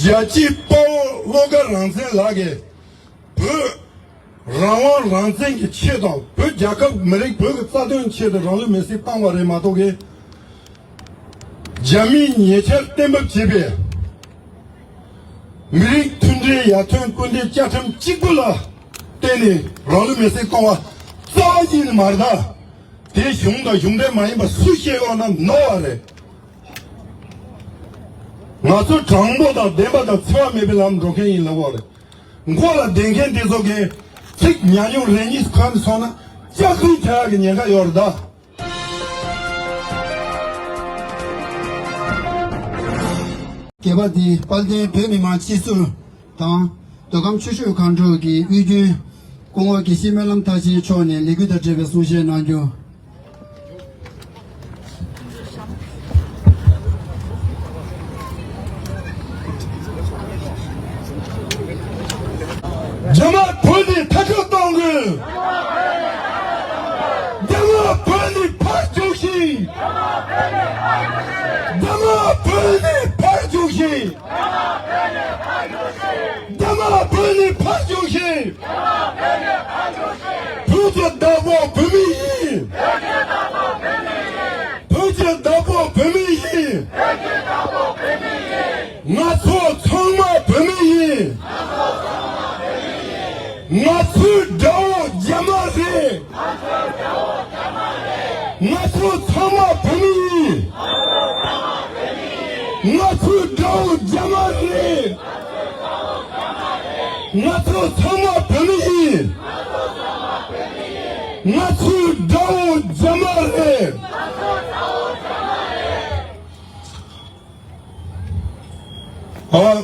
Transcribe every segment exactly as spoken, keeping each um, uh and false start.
རྒྱལ་གཅེས་དཔའ་བོ་བློ་དགའ་རང་བཙན་ལགས་ཀྱིས་བོད་རང་དབང་རང་བཙན་གྱི་ཆེད་དང་བོད་རྒྱལ་ཁབ་མི་རིགས་བོད་ཀྱི་རྩ་དོན་ཆེད་དུ་རང་ལུས་མེར་སྲེག་བཏང་བ་རེད་མ་གཏོགས་ཀྱི། རྒྱ་མིས་ཉེ་ཆར་གཏན་འབེབས་བྱས་པའི་མི་རིགས་མཐུན་སྒྲིལ་ཡར་ཐོན་སྐུལ་འདེད་བཅའ་ཁྲིམས་གཅིག་པུ་ལ་བརྟེན་ནས་རང་ལུས་མེར་སྲེག་བཏང་བ་རྩ་བ་ཉིད་ནས་མ་རེད་ད། དེ་གཞུང་དང་གཞུང་འབྲེལ་མ་ཡིན་པ་སུས་བཤད་ཡོང་ན་ནོར་བ་རེད། ང་ཚོ་དྲང་པོ་དང་བདེན་པ་དང་འཚེ་བ་མེད་པའི་ལམ་འགྲོ་མཁན་ཡིན་ལབ་པ་རེད། མགོ་ལ་བསྡད་མཁན་དེ་ཚོ་གིས་ཚིག་ཉམས་མྱོང་རེ་གཉིས་ཁ་ནས་སོང་ན་ལྕགས་ཀྱུས་བྱ་ཡག་གི་ཉེན་ཁ་ཡོད་རེད་ད། སྐྱེས་པ་འདི་དཔལ་ལྡན་བོད་མི་མང་སྤྱི་གསུམ་དང་། མདོ་ཁམས་ཆུ་ཤུར་སྒང་དྲུག་གི་དབུས་རྒྱུན་སྐུ་ངོ་དགེ་བཤེས་སྨོན་ལམ་མཐར་ཕྱིན་མཆོག་ནས་ལས་འགུལ་དང་འབྲེལ་བའི་གསུང་བཤད་གནང་རྒྱུ། རྒྱ་དམར་བོད་ནས་མཐར་སྐྲོད་གཏོང་དགོས། རྒྱ་དམར་བོད་ནས་ཕར་རྒྱུགས་ཤིག་རྒྱ་དམར་བོད་ནས་ཕར་རྒྱུགས་ཤིག་རྒྱ་དམར་བོད་ནས་ཕར་རྒྱུགས་ཤིག་བོད་ཀྱི་བདག་པོ་བོད་མི་ཡིན། བོད་ཀྱི་བདག་པོ་བོད་མི་ཡིན། ང་ཚོ་ཚང་མ་བོད་མི་ཡིན། ང་ཚོའི་དགྲ་བོ་རྒྱ་དམར་རེད། ང་ཚོ་ཚང་མ་བོད་མི་ཡིན། ང་ཚོའི་དགྲ་བོ་རྒྱ་དམར་རེད། ང་ཚོ་ཚང་མ་བོད་མི་ཡིན། ང་ཚོའི་དགྲ་བོ་རྒྱ་དམར་རེད། ཨ།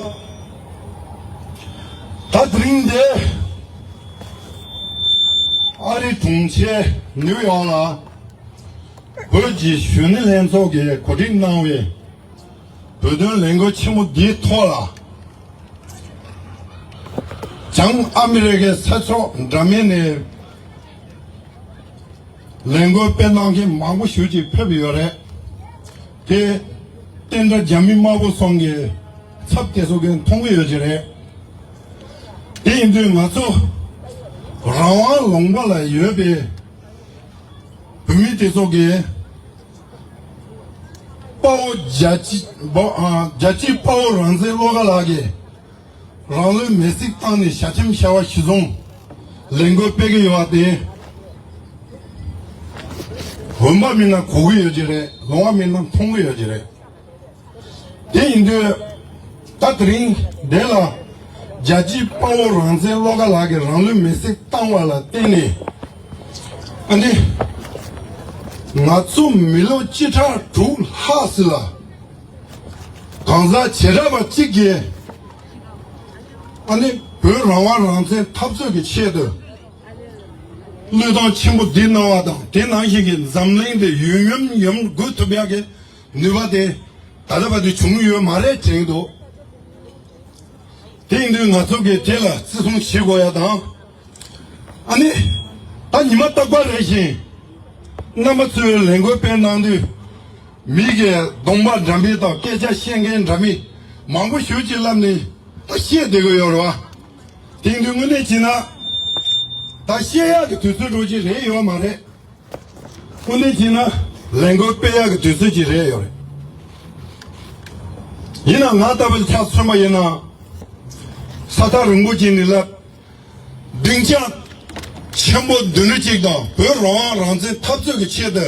ད་དེ་རིང་འདི་ཨ་རི་གྲོང་ཁྱེར་ནིའུ་ཡོག་ལ་བོད་ཀྱི་གཞོན་ནུ་ལྷན་ཚོགས་ཀྱིས་གོ་སྒྲིག་གནང་བའི་བོད་དོན་ལས་འགུལ་ཆེན་མོ་འདིའི་ཐོག་ལ། བྱང་ཨ་མི་རི་ཀའི་ས་ཕྱོགས་འདྲ་མིན་ནས་ལས་འགུལ་སྤེལ་གནང་མཁན་མང་པོ་ཞིག་ཅིག་ཕེབས་ཡོད་རེད། དེ་བསྟན་དགྲ་རྒྱ་མི་དམར་པོ་ཚོ་གི་ཚབ་དེ་ཚོ་གིས་མཐོང་གི་ཡོད་ཀྱི་རེད། དེ་ཡིན་དུས་ང་ཚོ་རང་དབང་ལུང་པ་ལ་ཡོད་པའི་བོད་མི་དེ་ཚོ་གིས་དཔའ་བོ་རྒྱལ་གཅེས་དཔའ་བོ་རང་བཙན་བློ་དགའ་ལགས་ཀྱིས་རང་ལུས་མེར་སྲེག་བཏང་ནས་ཞལ་ཆེམས་བཞག་པ་གཞིར་བཟུང་ལས་འགུལ་སྤེལ་གྱི་ཡོད་པ་དེ་འོས་འབབ་མི་སྣ་གོ་གི་ཡོད་ཀྱི་རེད། ལོང་བ་མི་སྣ་མཐོང་གི་ཡོད་ཀྱི་རེད། དེ་ཡིན་དུས་ད་དེ་རིང་འདི་ལ་རྒྱལ་གཅེས་དཔའ་བོ་རང་བཙན་བློ་དགའ་ལགས་ཀྱིས་རང་ལུས་མེར་སྲེག་བཏང་བ་ལ་བརྟེན་ནས་ཨ་ནི་ང་ཚོ་མི་ལོ་བཅུ་ཕྲག་དྲུག་ལྷག་ཙམ་ལ་གང་ཟག་བྱེ་བྲག་པ་གཅིག་གིས་ཨ་ནི་བོད་རང་དབང་རང་བཙན་འཐབ་རྩོད་ཀྱི་ཆེད་དུ་བློས་གཏོང་ཆེན་པོ་འདི་གནང་བ་དང་དེ་ནང་བཞིན་གྱི་འཛམ་གླིང་འདི་ཡུམ་ཡུམ་ཡུམ་འགུལ་ཐུབ་ཡག་གི་ནུས་པ་དེ་ད་ལྟ་བར་དུ་བྱུང་ཡོད་མ་རེད་དྲན་གྱི་འདུག་དེ་ཡིན་དུས་ང་ཚོ་གིས་དེ་ལ་བརྩི་སྲུང་བྱེད་དགོས་ཡ་དང་། ཨ་ནི། ད་ཉི་མ་རྟག་པར་རེ་བཞིན། རྣམ་པ་ཚོས་ལས་འགུལ་སྤེལ་གནང་དུས། མི་གིས་གདོང་པ་འདྲ་མིན་དང་སྐད་ཆ་བཤད་མཁན་འདྲ་མིན་མང་པོ་ཞིག་ཅིག་ལབ་ནས་ད་བཤད་བསྡད་ཀྱི་ཡོད་རེད་བ། དེ་ཡིན་དུས་དངོས་གནས་བྱས་ན། ད་བཤད་ཡག་གི་དུས་ཚོད་འགྲོ་གི་རེད་ཡོད་མ་རེད། དངོས་གནས་བྱས་ན་ལས་འགུལ་སྤེལ་ཡག་གི་དུས་ཚོད་ཅིག་རེད་ཡོད་རེད། ཡིན་ནའང་ང་ལྟ་བུ་ཆ་མཚོན་པ་ཡིན་ན། ས་ཐག་རིང་པོ་ཅིག་ནས་ལབ། སྡིངས་ཆ་ཆེན་པོ་བདུན་ཅིག་དང་བོད་རང་དབང་རང་བཙན་འཐབ་རྩོད་ཀྱི་ཆེད་དུ་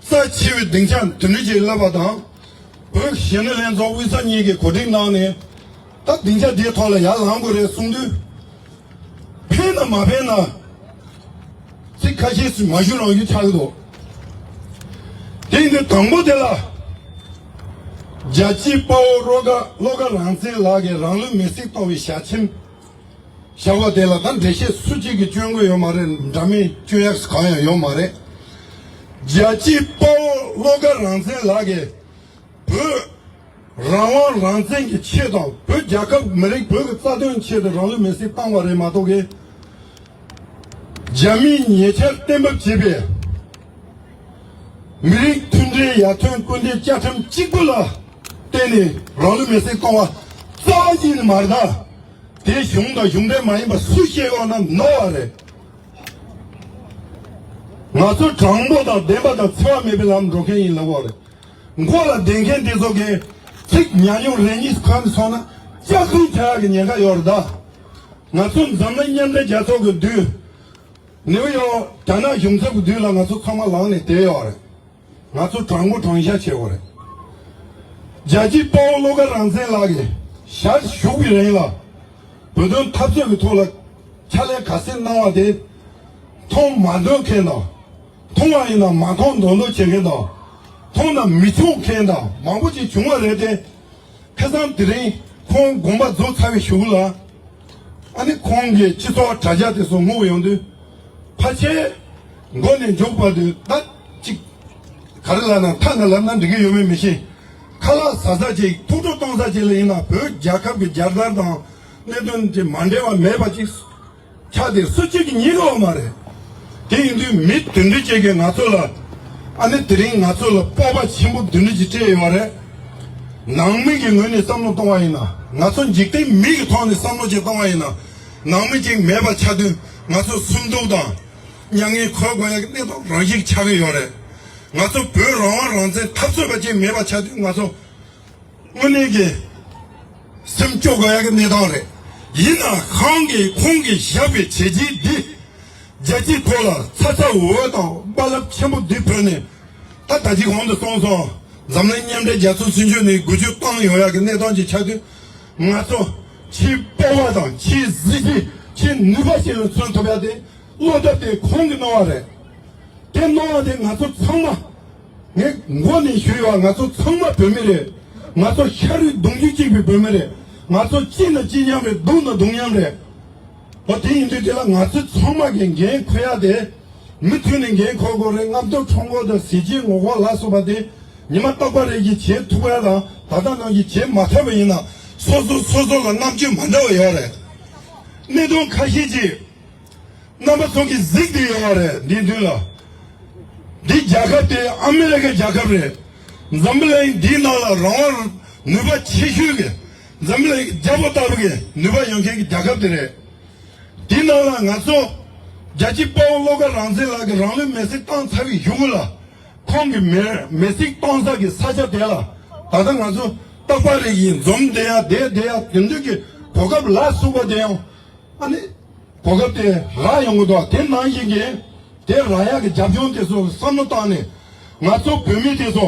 རྩ་ཆེ་བའི་སྡིངས་ཆ་བདུན་ཅིག་ལབ་པ་དང་། བོད་གཞོན་ནུ་ལྷན་ཚོགས་དབུས་ས་གཉིས་ཀྱིས་གོ་སྒྲིག་གནང་ནས་ད་སྡིངས་ཆ་འདིའི་ཐོག་ལ་ཡར་ལངས་དགོས་རེད་གསུངས་དུས། ཕན་ན་མ་ཕན་ན། ཚིག་ཁ་ཤས་སུ་མ་ཞུ་རང་ཞུ་ཆགས་ཀྱི་འདུག་དེ་ཡིན་དུས་དང་པོ་དེ་ལ། རྒྱལ་གཅེས་དཔའ་བོ་བློ་དགའ་བློ་དགའ་རང་བཙན་ལགས་ཀྱིས་རང་ལུས་མེར་སྲེག་གཏོང་བའི་ཞལ་ཆེམས་བཞག་པ་དེ་ལ་ད་འགྲེལ་བཤད་སུ་གཅིག་གིས་སྐྱོན་དགོས་ཡོད་མ་རེད། འདྲ་མིན་སྐྱོན་ཡག་གང་ཡང་ཡོད་མ་རེད། རྒྱལ་གཅེས་དཔའ་བོ་བློ་དགའ་རང་བཙན་ལགས་ཀྱིས། བོད་རང་དབང་རང་བཙན་གྱི་ཆེད་དང་བོད་རྒྱལ་ཁབ་མི་རིགས་བོད་ཀྱི་རྩ་དོན་ཆེད་དུ་རང་ལུས་མེར་སྲེག་བཏང་བ་རེད་མ་གཏོགས་ཀྱི། རྒྱ་མིས་ཉེ་ཆར་གཏན་འབེབས་བྱས་པའི་མི་རིགས་མཐུན་སྒྲིལ་ཡར་ཐོན་སྐུལ་འདེད་བཅའ་ཁྲིམས་གཅིག་པུ་ལ་བརྟེན་ནས་རང་ལུས་མེར་སྲེག་བཏང་བ་ རྩ་བ་ཉིད་ནས་མ་རེད་ད། དེ་གཞུང་དང་གཞུང་འབྲེལ་མ་ཡིན་པ་སུ་བཤད་ཡོང་ན་ནོར་བ་རེད། ང་ཚོ་དྲང་པོ་དང་བདེན་པ་དང་འཚེ་བ་མེད་པའི་ལམ་འགྲོ་མཁན་ཡིན་ལབ་པ་རེད། མགོ་ལ་བསྡད་མཁན་དེ་ཚོ་གིས་ཚིག་ཉག་ཉོག་རེ་གཉིས་ཁོན་སོང་ན་ལྕགས་ཁུང་བྱ་ཡག་གི་ཉེན་ཁ་ཡོད་རེད་ད། ང་ཚོ་འཛམ་གླིང་མཉམ་འབྲེལ་རྒྱལ་ཚོགས་ཀྱི་མདུན། ནིའུ་ཡོག་རྒྱ་ནག་གཞུང་ཚབ་ཀྱི་མདུན་ལ་ང་ཚོ་ཚང་མ་ལངས་ནས་བསྡད་ཡོད་རེད། ང་ཚོ་དྲང་པོ་དྲང་བཞག་བྱེད་དགོས་རེད། རྒྱལ་གཅེས་དཔའ་བོ་བློ་དགའ་རང་བཙན་ལགས་ཀྱིས་ཞལ་བཞུགས་པའི་རིང་ལ་བོད་དོན་འཐབ་རྩོད་ཀྱི་ཐོག་ལ་ཕྱག་ལས་ག་ཚད་གནང་བ་དེ་མཐོང་མ་མཐོང་མཁན་དང་། མཐོང་བ་ཡིན་ན་མ་མཐོང་མདོག་མདོག་བྱེད་མཁན་དང་། མཐོང་ན་མི་ཆོག་མཁན་དང་མང་པོ་ཅིག་བྱུང་བ་རེད་དེ། ཁ་སང་དེ་རིང་ཁོང་དགོངས་པ་རྫོགས་ཚར་བའི་གཞུག་ལ། ཨ་ནི་ཁོང་གི་སྤྱི་ཚོགས་དྲ་རྒྱ་དེ་ཚོ་སྔོག་ཡོང་དུས། ཕལ་ཆེར་མགོ་ནས་མཇུག་བར་དུ་ད་ཅིག་ག་རེ་ལབ་ན་ཐ་ན་ལབ་ན་འགྲིག་གི་ཡོད་མེད་མི་ཤེས། ཁ་ལག་ཟ་ས་ཅིག་ཐུགས་སྤྲོ་གཏོང་ས་ཅིག་ལ་ཡིན་ན་བོད་རྒྱལ་ཁབ་ཀྱི་རྒྱལ་དར་དང་གནད་དོན་དེ་མ་འབྲེལ་བ་མེད་པ་ཅིག་ཆགས་ཏེ་སུ་གཅིག་གིས་ཉན་གི་ཡོད་མ་རེད། དེ་ཡིན་དུས་མི་དེ་འདྲ་ཅིག་གིས་ང་ཚོ་ལ། ཨ་ནི་དེ་རིང་ང་ཚོ་ལ་སྤོབས་པ་ཆེན་པོ་དེ་འདྲ་ཅིག་སྤྲད་ཡོད་རེད། ནང་མི་གི་ངོས་ནས་བསམ་བློ་གཏོང་བ་ཡིན་ན། ང་ཚོ་འཇིག་རྟེན་མི་གི་ཐོག་ནས་བསམ་བློ་ཅིག་གཏོང་བ་ཡིན་ན། ནང་མི་ཅིག་མེད་པ་ཆགས་དུས་ང་ཚོ་སུན་སྡུག་དང་མྱ་ངན་འཁོར་དགོས་ཡ་གི་གནས་སྟངས་རང་བཞིན་ཆགས་ཀྱི་ཡོད་རེད། ང་ཚོ་བོད་རང་དབང་རང་བཙན་འཐབ་རྩོད་པ་ཅིག་མེད་པ་ཆགས་དུས་ང་ཚོ། དངོས་གནས་ཀྱི་སེམས་སྐྱོ་དགོས་ཡ་གི་གནས་སྟངས་རེད། ཡིན་ན་ཁོང་གིས་ཁོང་གིས་བཞག་པའི་བྱས་རྗེས་འདི་རྒྱལ་སྤྱིའི་ཐོག་ལ་ཚ་ཚ་འུར་འུར་དང་རྦ་རླབས་ཆེན་པོ་འདི་བོད་ནས་ད་ད་ཅིག་གོང་དུ་སོང་སོང་། འཛམ་གླིང་མཉམ་འབྲེལ་རྒྱལ་ཚོགས་ཚུན་ཆོད་ནས་འགུལ་སྐྱོད་བཏང་ཡོང་ཡ་གི་གནས་སྟངས་ཅིག་ཆགས་དུས། ང་ཚོ་ཆེས་སྤོབས་པ་དང་ཆེས་གཟི་བརྗིད་ཆེས་ནུས་པ་ཞིག་ལ་མཚོན་ཐུབ་ཡ་དེ་བློ་སྟོབས་དེ་ཁོང་གིས་གནང་བ་རེད། དེ་གནང་བ་དེ་ང་ཚོ་ཚང་མ། ངས་མགོ་ནས་ཞུས་ཡོད། ང་ཚོ་ཚང་མ་བོད་མི་རེད། ང་ཚོ་ཤ་རུས་གདུང་རྒྱུད་གཅིག་པའི་བོད་མི་རེད། ང་ཚོ་སྐྱིད་ན་སྐྱིད་མཉམ་རེད། སྡུག་ན་སྡུག་མཉམ་རེད། འོ་དེ་ཡིན་དུས་དེ་ལ་ང་ཚོ་ཚང་མ་གིས་འགན་འཁུར་ཡ་དེ། མུ་མཐུད་ནས་འགན་འཁུར་དགོས་རེད། རྔམ་སྟོབས་ཁྲོམ་སྐོར་དང་གཟི་བརྗིད་ངོ་རྐང་ལ་སོགས་པ་དེ་ཉི་མ་རྟག་པ་རེ་བཞིན་བྱེད་ཐུབ་པ་དང་། ད་ལྟ་ནང་བཞིན་བྱེད་མ་ཐུབ་པ་ཡིན་ན་སོ་སོ་སོ་སོ་ལ་རྣམ་དཔྱོད་མ་འདྲ་བ་ཡོད་རེད། གནད་དོན་ཁ་ཤས་ཀྱིས། རྣམ་པ་ཚོ་གིས་གཟིགས་བསྡད་ཡོད་རེད། འདིའི་མདུན་ལ། འདི་རྒྱལ་ཁབ་དེ་ཨ་མི་རི་ཀའི་རྒྱལ་ཁབ་རེད། འཛམ་བུ་གླིང་འདིའི་ནང་ལ་རང་དབང་ནུས་པ་ཆེ་ཤོས་ཀྱི། འཛམ་བུ་གླིང་རྒྱལ་པོ་ལྟ་བུ་གི་ནུས་པ་ཡོད་མཁན་གྱི་རྒྱལ་ཁབ་དེ་རེད། འདིའི་ནང་ལ་ང་ཚོ་རྒྱལ་གཅེས་དཔའ་བོ་བློ་དགའ་རང་བཙན་ལགས་ཀྱིས་རང་ལུས་མེར་སྲེག་བཏང་ཚར་བའི་གཞུག་གུ་ལ། ཁོང་གི་མེར་མེར་སྲེག་བཏང་ས་གི་ས་ཆ་དེ་ལ་ད་ལྟ་ང་ཚོ་རྟག་པ་རེ་བཞིན་འཛོམས་བསྡད་ཡ་བསྡད་བསྡད་ཡ་དེ་འདྲ་གི་གོ་སྐབས་ལ་སུག་པ་དེ་ཡང་། ཨ་ནི། གོ་སྐབས་དེ་རག་ཡོང་གི་འདུག་དེ་ནང་བཞིན་གྱི་དེ་རག་ཡག་གི་རྒྱབ་ལྗོངས་དེ་ཚོ་བསམ་བློ་བཏང་ནས། ང་ཚོ་བོད་མི་དེ་ཚོ་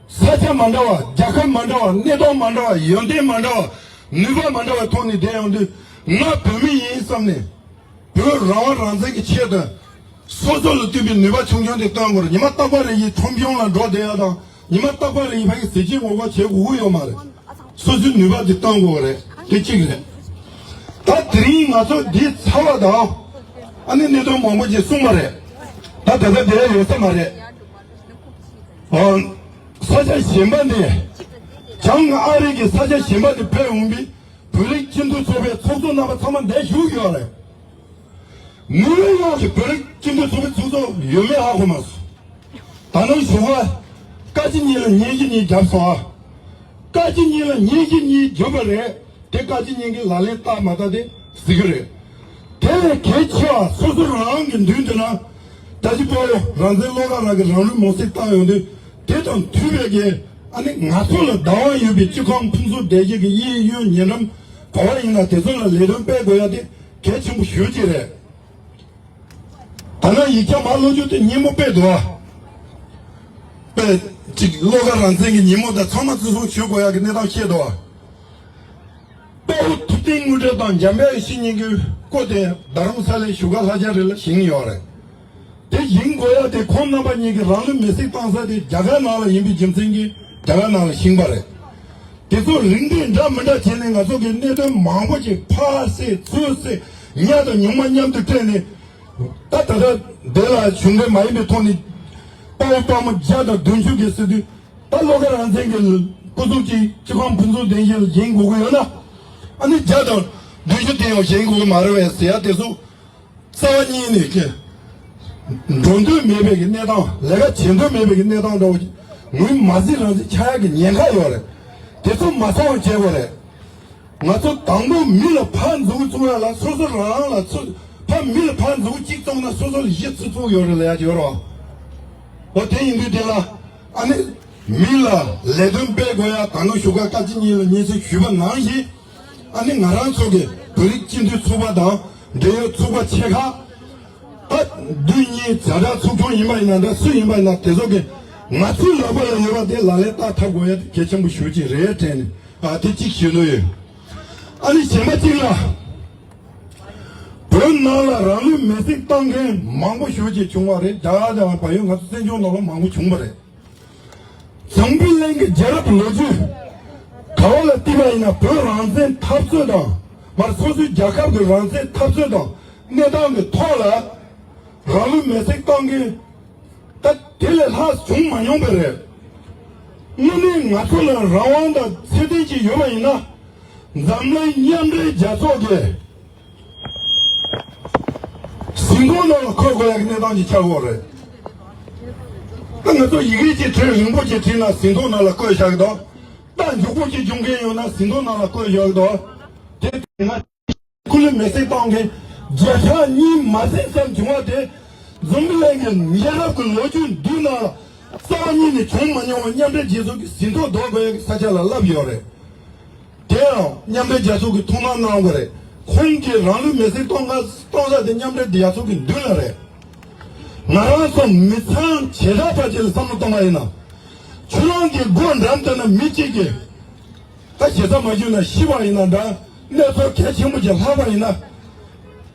ས་ཆ་མ་འདྲ་བ། རྒྱལ་ཁབ་མ་འདྲ་བ། གནས་སྟངས་མ་འདྲ་བ། ཡོན་ཏན་མ་འདྲ་བ། ནུས་པ་མ་འདྲ་བའི་ཐོག་ནས་བསྡད་ཡོང་དུས། ང་བོད་མི་ཡིན་བསམ་ནས། བོད་རང་དབང་རང་བཙན་གྱི་ཆེད་དུ། སོ་སོ་ལ་ལྟོས་པའི་ནུས་པ་ཆུང་ཆུང་དེ་བཏོན་དགོས་རེད། ཉི་མ་རྟག་པ་རེ་ཡི་ཁྲོམ་གཞུང་ལ་འགྲོ་བསྡད་ཡ་དང་། ཉི་མ་རྟག་པ་རེ་ཡི་ཕ་གི་གཟི་བརྗིད་ངོ་རྒོལ་བྱེད་དགོས་ཀྱི་ཡོད་མ་རེད། སོ་སོའི་ནུས་པ་དེ་བཏོན་དགོས་རེད། དེ་གཅིག་རེད། ད་དེ་རིང་ང་ཚོ་འདི་ཚར་བ་དང་། ཨ་ནི་གནད་དོན་མང་པོ་ཅིག་གསུངས་པ་རེད། ད་ད་ལྟ་དེ་ཡོད་ས་མ་རེད། ཨ། ས་ཆ་གཞན་པ་ནས། བྱང་ཨ་རི་གི་ས་ཆ་གཞན་པ་ནས་ཕེབས་འོང་བའི་བོད་རིགས་སྤྱི་མཐུན་ཚོགས་པའི་ཚོགས་གཙོ་རྣམ་པ་ཚང་མ་འདིར་བཞུགས་ཡོད་རེད། ནིའུ་ཡོག་གི་བོད་རིགས་སྤྱི་མཐུན་ཚོགས་པའི་ཚོགས་གཙོ་ཡོད་མེད་ཧ་གོ་མ་སོང་། ད་ནངས་ཞོགས་ཀ་བཀའ་སྤྱི་གཉིས་ལ་ཉན་གཞི་གཉིས་བརྒྱབ་སོང་ཨ། བཀའ་སྤྱི་གཉིས་ལ་ཉན་གཞི་གཉིས་བརྒྱབ་པ་རེད། དེ་བཀའ་སྤྱི་གཉིས་ཀྱིས་ལག་ལེན་བསྟར་མ་བསྟར་དེ་གཟིགས་ཀྱི་རེད། དེ་ལས་གལ་ཆེ་བ་སོ་སོ་རང་གི་མདུན་དུ་ན། རྒྱལ་གཅེས་དཔའ་བོ་རང་བཙན་བློ་དགའ་རང་གིས་རང་ལུས་མེར་སྲེག་བཏང་ཡོང་དུས། དེ་དང་མཐུན་པའི་གི། ཨ་ནི་ང་ཚོ་ལ་བདག་དབང་ཡོད་པའི་སྤྱི་ཁང་ཕུན་ཚོགས་སྡེ་བཞི་གི་གཡས་གཡོན་ཉེ་འགྲམ་ག་བ་ཡིན་ན་དེ་ཚོ་ལ་ལས་དོན་སྤེལ་དགོས་ཡ་དེ་གལ་ཆེན་པོ་ཞེ་པོ་ཅིག་རེད། ད་ནངས་ཡིག་ཆ་མར་ཀློག་རྒྱུ་དེ་སྙན་མོ་དཔེ་འདུག་ཨ། དཔེ་ཅིག་བློ་དགའ་རང་བཙན་གྱི་ཉིན་མོ་དང་ཚང་མ་བརྩི་སྲུང་ཞུ་དགོས་ཡ་གི་གནས་སྟངས་བཤད་འདུག་ཨ། དཔའ་བོ་ཐུབ་བསྟན་དངོས་གྲུབ་དང་འཇམ་དཔལ་ཡེ་ཤེས་གཉིས་ཀྱི་སྐུ་དེ་རྡ་རམ་ས་ལའི་བཞུགས་སྒར་ལྷ་ལྕམ་རི་ལ་བཞེངས་ཡོད་རེད། དེ་བཞེངས་དགོས་ཡ་དེ་ཁོང་རྣམ་པ་གཉིས་ཀྱིས་རང་ལུས་མེར་སྲེག་བཏང་ས་དེ་རྒྱ་གར་ནང་ལ་ཡིན་པའི་རྒྱུ་མཚན་གྱིས་རྒྱ་གར་ནང་ལ་བཞེངས་པ་རེད། དེ་ཚོ་རིགས་འགྲེ་འདྲ་མི་འདྲ་བྱས་ནས་ང་ཚོ་གི་གནད་དོན་མང་པོ་ཞིག་ཕར་བསྲེས་ཚུར་བསྲེས་ཉ་དང་ཉུང་མ་མཉམ་དུ་སྤྲད་ནས། ད་ད་ལྟ་དེ་ལ་གཞུང་འབྲེལ་མ་ཡིན་པའི་ཐོག་ནས་དཔའ་བོ་དཔའ་མོ་བརྒྱ་དང་བདུན་ཅུ་གི་ཟེར་དུས། ད་བློ་དགའ་རང་བཙན་གྱི་སྐུ་གཟུགས་ཀྱི་སྤྱི་ཁང་ཕུན་ཚོགས་སྡེ་བཞི་ལ་བཞེངས་དགོས་ཀྱི་ཡོད་ན། ཨ་ནི་བརྒྱ་དང་བདུན་ཅུ་དེ་ཡང་བཞེངས་དགོས་ཀྱི་མ་རེད་པས་ཟེར་ཡ་དེ་ཚོ་རྩ་བ་ཉིད་ནས་ཀྱི་འགྲོ་འདོད་མེད་པའི་གི་གནས་སྟངས། ལས་ཀ་བྱེད་འདོད་མེད་པའི་གི་གནས་སྟངས་འདྲ་བོ་ཅིག་ངོས་མ་འཛིན་རང་འཛིན་ཆགས་ཡ་གི་ཉེན་ཁ་ཡོད་རེད། དེ་ཚོ་མ་ཚང་བ་བྱེད་དགོས་རེད། ང་ཚོ་དང་པོ་མི་ལ་ཕར་མཛུབ་གུ་བཙུགས་ཡ་ལ་སོ་སོ་རང་རང་ལ་ཚུགས། ཕར་མི་ལ་ཕར་མཛུབ་གུ་གཅིག་བཙུགས་ན་སོ་སོ་ལ་བཞི་ཚུགས་ཚུགས་ཡོད་རེད་ལབ་ཡ་ཡོད་རེད་བ། འོ་དེ་ཡིན་དུས་དེ་ལ་ཨ་ནི་མི་ལ་ལས་དོན་སྤེལ་དགོས་ཡ་ད་ནང་བཞུགས་སྒར་བཀའ་སྤྱི་གཉིས་ལ་སྙན་སེང་ཞུས་པ་ནང་བཞིན། ཨ་ནི་ང་རང་ཚོ་གི་བོད་རིགས་སྤྱི་མཐུན་ཚོགས་པ་དང་འབྲེལ་ཡོད་ཚོགས་པ་ཆེ་ཁག་ད་བདུན་གཉིས་བྱ་བྲལ་ཚོགས་ཆུང་ཡིན་པ་ཡིན་ན་འདྲ་སུ་ཡིན་པ་ཡིན་ན་དེ་ཚོ་གི་ང་ཚོའི་ལག་པ་ལ་ཡོད་པ་དེ་ལག་ལེན་བསྟར་ཐབས་དགོས་ཡ་དེ་གལ་ཆེན་པོ་ཞེ་པོ་ཅིག་རེད་དྲན་ནས་ཨ་དེ་གཅིག་ཞུ་འདོད་ཡོད། ཨ་ནི་གཞན་པ་གཅིག་ལ། བོད་ནང་ལ་རང་ལུས་མེར་སྲེག་བཏང་མཁན་མང་པོ་ཞེ་པོ་ཅིག་བྱུང་བ་རེད། རྒྱ་གར་དང་བལ་ཡུལ་ང་ཚོ་བཙན་བྱོལ་ནང་ལ་མང་པོ་བྱུང་བ་རེད། འཛམ་བུ་གླིང་གི་རྒྱལ་རབས་ལོ་རྒྱུས་ག་བ་ལ་བལྟས་པ་ཡིན་ན་བོད་རང་བཙན་འཐབ་རྩོད་དང་མར་སོ་སོའི་རྒྱལ་ཁབ་ཀྱི་རང་བཙན་འཐབ་རྩོད་དང་གནས་སྟངས་ཀྱི་ཐོག་ལ་རང་ལུས་མེར་སྲེག་བཏང་མཁན་ད་དེ་ལས་ལྷག་བྱུང་མ་མྱོང་པ་རེད། དངོས་གནས་ང་ཚོ་ལ་རང་དབང་དང་ཚད་ལྡན་ཅིག་ཡོད་པ་ཡིན་ན། འཛམ་གླིང་མཉམ་འབྲེལ་རྒྱལ་ཚོགས་ཀྱི་ཟིན་ཐོ་ནང་ལ་འཁོད་དགོས་ཡག་གི་གནས་སྟངས་ཅིག་ཆགས་ཡོད་རེད། ད་ང་ཚོ་ཡི་གེ་ཅིག་བྲིས་རིང་པོ་ཅིག་བྲིས་ན་ཟིན་ཐོ་ནང་ལ་བཀོད་བཞག་གི་འདུག་ད་མགྱོགས་པོ་ཅིག་འབྱུང་མཁན་ཡོད་ན་ཟིན་ཐོ་ནང་ལ་བཀོད་བཞག་གི་འདུག་དེ་ང་ཁུ་ལུ་མེ་སྲེག་བཏང་མཁན་བརྒྱ་ཆ་གཉིས་མ་ཟིན་ཙམ་བྱུང་བ་དེ་འཛམ་བུ་གླིང་གི་ཉེ་རབས་ཀྱི་ལོ་རྒྱུས་འདིའི་ནང་ལ་རྩ་བ་ཉིད་ནས་བྱུང་མ་མྱོང་བ་མཉམ་འབྲེལ་རྒྱལ་ཚོགས་ཀྱི་ཟིན་ཐོ་འདོགས་དགོས་ཡག་གི་ས་ཆ་ལ་ལབ་ཡོད་རེད། དེ་ཡང་མཉམ་འབྲེལ་རྒྱལ་ཚོགས་ཀྱིས་ཐུགས་སྣང་གནང་དགོས་རེད། ཁོང་གིས་རང་ལུས་མེར་སྲེག་གཏོང་ག་གཏོང་ས་དེ་མཉམ་འབྲེལ་རྒྱལ་ཚོགས་ཀྱི་མདུན་ལ་རེད། ང་རང་ཚོ་མི་ཚང་བྱེ་བྲག་པ་ཅིག་ལ་བསམ་བློ་གཏོང་བ་ཡིན་ན། ཁྱོད་རང་གི་སྒོ་འགྲམ་དེ་ན་མི་གཅིག་གིས་ད་ཞེ་ས་མ་ཞུས་ན་ཤི་བ་ཡིན་ན་འདྲ། གནས་ཚུལ་གལ་ཆེན་པོ་ཅིག་ལྷག་པ་ཡིན་ན།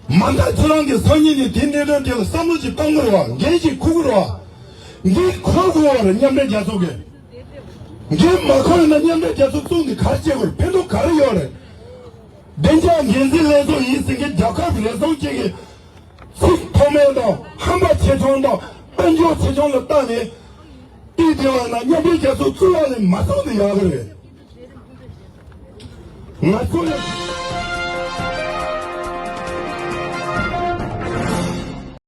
མ་མཐའ་ཁྱོད་རང་གི་སང་ཉིན་ནས་དེ་གནད་དོན་དེ་ལ་བསམ་བློ་ཅིག་གཏོང་དགོས་རེད་བ། འགན་ཅིག་འཁུར་དགོས་རེད་བ། འགན་འཁུར་དགོས་རེད་མཉམ་འབྲེལ་རྒྱལ་ཚོགས་ཀྱིས། འགན་མ་ཁུར་ན་མཉམ་འབྲེལ་རྒྱལ་ཚོགས་བཙུགས་ནས་ག་རེ་བྱེད་དགོས་རེད། ཕན་ཐོགས་ག་རེ་ཡོད་རེད། བདེ་འཇགས་འགན་འཛིན་ལྷན་ཚོགས་ཡིན་ཟེར་མཁན་རྒྱལ་ཁབ་རེ་ཟུང་གཅིག་གིས་ཚིག་མཐོ་དམན་དང་ཧམ་པ་ཆེ་ཆུང་དང་དཔལ་འབྱོར་ཆེ་ཆུང་ལ་བལྟས་ནས་དེ་དེ་བ་ན་མཉམ་འབྲེལ་རྒྱལ་ཚོགས་བཙུགས་ཡ་ལས་མ་བཙུགས་ནས་ཡག་གི་རེད། ང་ཚོ་ལ།